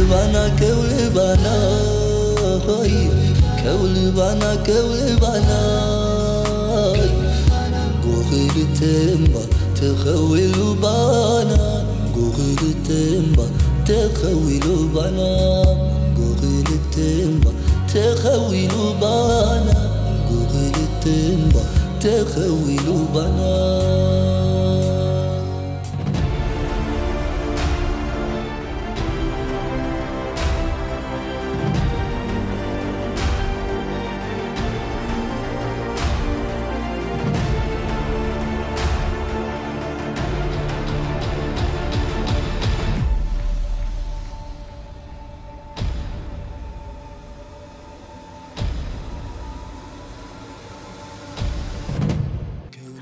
ባና ከውልባናይ ከውልባና ከውልባናይ ጎኽልተምባ ተኸዊሉ ባና ጎኽልተምባ ተኸዊሉ ባና ጎኽልተምባ ተኸዊሉ ባና ጎኽልተምባ ተኸዊሉ ባና።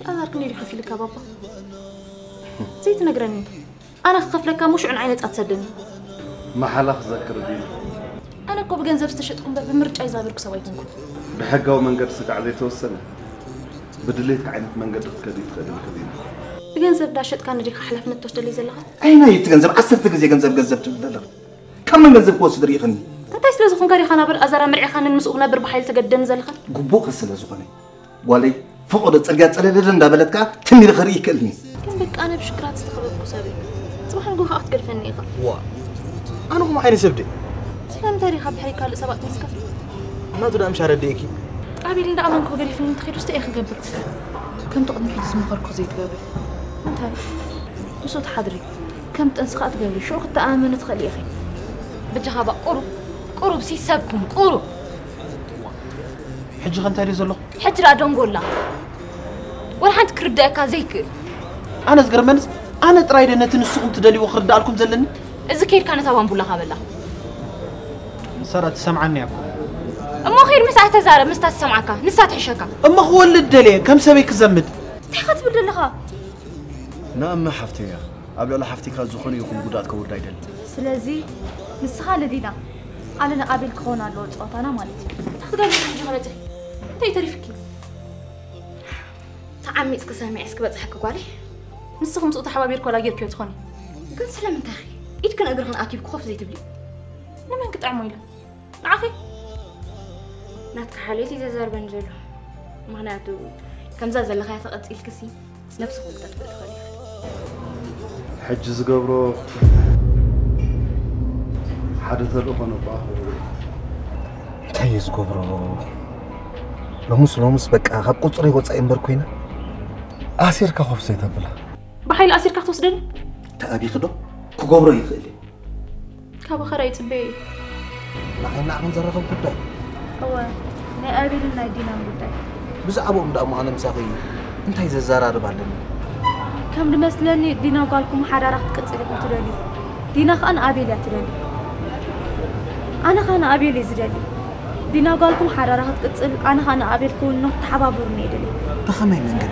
ኣዛር ክንደይ ድዩ ከፊልካ ባባ? ዘይትነግረኒ። ኣነ ክኸፍለካ እሞ ሽዑ ንዓይ ነጻ ትሰደኒ። መሓላ ክዘክር ድዩ? ኣነ እኮ ብገንዘብ ዝተሸጥኩ እምበር ብምርጫ ይዛበርኩ ሰብ ኣይኮንኩን። ብሕጋዊ መንገዲ ስጋዕ ዘይተወሰነ ብድሌትካ ዓይነት መንገዲ ክትከዲ ትኽእል ኢኺ ዲና። ብገንዘብ እንዳሸጥካኒ ዲኻ ሓላፍነት ትወስደለይ ዘለኻ? ኣይናይ እቲ ገንዘብ ዓሰርተ ግዜ ገንዘብ ገንዘብ ትብል ዘለኻ። ካብ መን ገንዘብ ክወስድ ርኢኽኒ? እንታይ ስለ ዝኾንካ ዲኻ ናብ ኣልኣዛር ኣምሪዕኻንን ምስኡ ክነብር ብሓይሊ ተገድደኒ ዘለኻ? ግቡእካ ስለ ዝኾነ። ጓለይ፣ ፈቐዶ ጽርግያ ጸለለለ እንዳበለት ከኣ ትም ኢለ ክርኢ ይክእልኒ። ግን በቃ ኣነ ብሽግራት ዝተኸበብኩ ሰብ እየ። ጽባሕ ንግሆ ከኣ ክትገድፈኒ ኢኻ። ዋ፣ ኣነ ከምኡ ዓይነት ሰብ ድየ? ስለምንታይ ዲኻ ብድሕሪ ካልእ ሰባት ምስካፍ? ናቱ ደኣ ምሽ ኣረዲእኪ። ኣቤል እንዳኣመንኩ ገዲፍኒ እንተኺዱስ እንታይ እየ ክገብር? ከምቲ ቅድሚ ሕጂ ዝመኸርኩ ዘይትገብር። እንታይ? ምስኡ ትሓድሪ። ከም ጥንሲ ከኣ ትገብሪ። ሽዑ ክትተኣማመኒ ትኽእሊ ኢኺ። በጃኻ እባ ቁሩብ፣ ቁሩብ ሲ ሰብ ኩን፣ ቁሩብ። ሕጂ ከ እንታይ ድዩ ዘለኹ? ሕጂ ደኣ ደንጎላ። ወላ ሓንቲ ክርድኣካ ዘይክእል። ኣነ ዝገርመንስ፣ ኣነ ጥራይ ድየ ነቲ ንስኹም ትደልይዎ ክርድኣልኩም ዘለኒ? እዚ ከይድካ ነታ ባምቡላኻ በላ። ንሳ ደኣ ትሰምዓኒ እያ እኮ። እሞ ኸይድ ምስኣ ተዛረብ፣ ምስታ ትሰምዓካ፣ ንሳ ትሕሸካ። እሞ ክወልድ ደልየ፣ ከም ሰበይ ክዘምድ። እንታይ ኢኻ ትብል ዘለኻ? ንኣመ ሓፍተይ እያ። ኣብ ልዕሊ ሓፍቲካ ዝኾነ ይኹን ጉድኣት ከውርድ ኣይደልን። ስለዚ ንስኻ ንዲና፣ ኣነ ንኣቤል ክኸውን ኣለዎ ጸወታና ማለት እዩ። እንታይ ክትገብሪ ኢኺ ሕጂ መረጺኺ? እንታይ እዩ ተሪፍኪ? ተዓሚጽኪ ሰሚዐስ ክበጽሐኪ ጓለይ። ንስኺ ምስኡ ተሓባቢርኪ ዋላ ጌርክዮ ትኾኒ። ግን ስለምንታይ ኢኺ ኢድክን እግርኽን ኣኪብኪ ኮፍ ዘይትብሊ? ንመን ክጥዕሞ ኢለ? ንዓኺ? ናትኪ ሓልዮት እዩ ዘዛርበኒ ዘሎ። ምኽንያቱ ከምዛ ዘለኻያ ተቐጺልክሲ ነብስኹም ክተጥፍእ ትኽእል ኢኺ። ሕጂ ዝገብሮ ሓደ ተልእኾ ነባኹ። እንታይ እየ ዝገብሮ? ሎምስ ሎምስ በቃ ካብ ቁጽሪ ወጻኢ እምበር ኮይና። ኣሲርካ ኮፍ ዘይተብላ። ብሓይሊ ኣሲርካ ክትወስደኒ? ተኣቢኺ ዶ? ክገብሮ ይኽእል እየ። ካብ ኸራ ይጽበዮ እዩ። ንዓይን ንዓኽን ዘራኽብ ጉዳይ። እወ፣ ናይ ኣቤልን ናይ ዲናን ጉዳይ። ብዛዕባኦም ደኣ እሞ ኣነ ምሳኺ እንታይ ዘዘራርብ ኣለኒ? ከም ዝመስለኒ ዲና ጓልኩም ሓዳራ ክትቅጽል ኢኹም ትደልዩ። ዲና ኸኣ ንኣቤል እያ ትደሊ። ኣነ ኸኣ ንኣቤል እየ ዝደሊ። ዲና ጓልኩም ሓዳራ ክትቅጽል፣ ኣነ ኸኣ ንኣቤል ክውኖ ተሓባበሩኒ እየ ደልየ። ብኸመይ መንገዲ?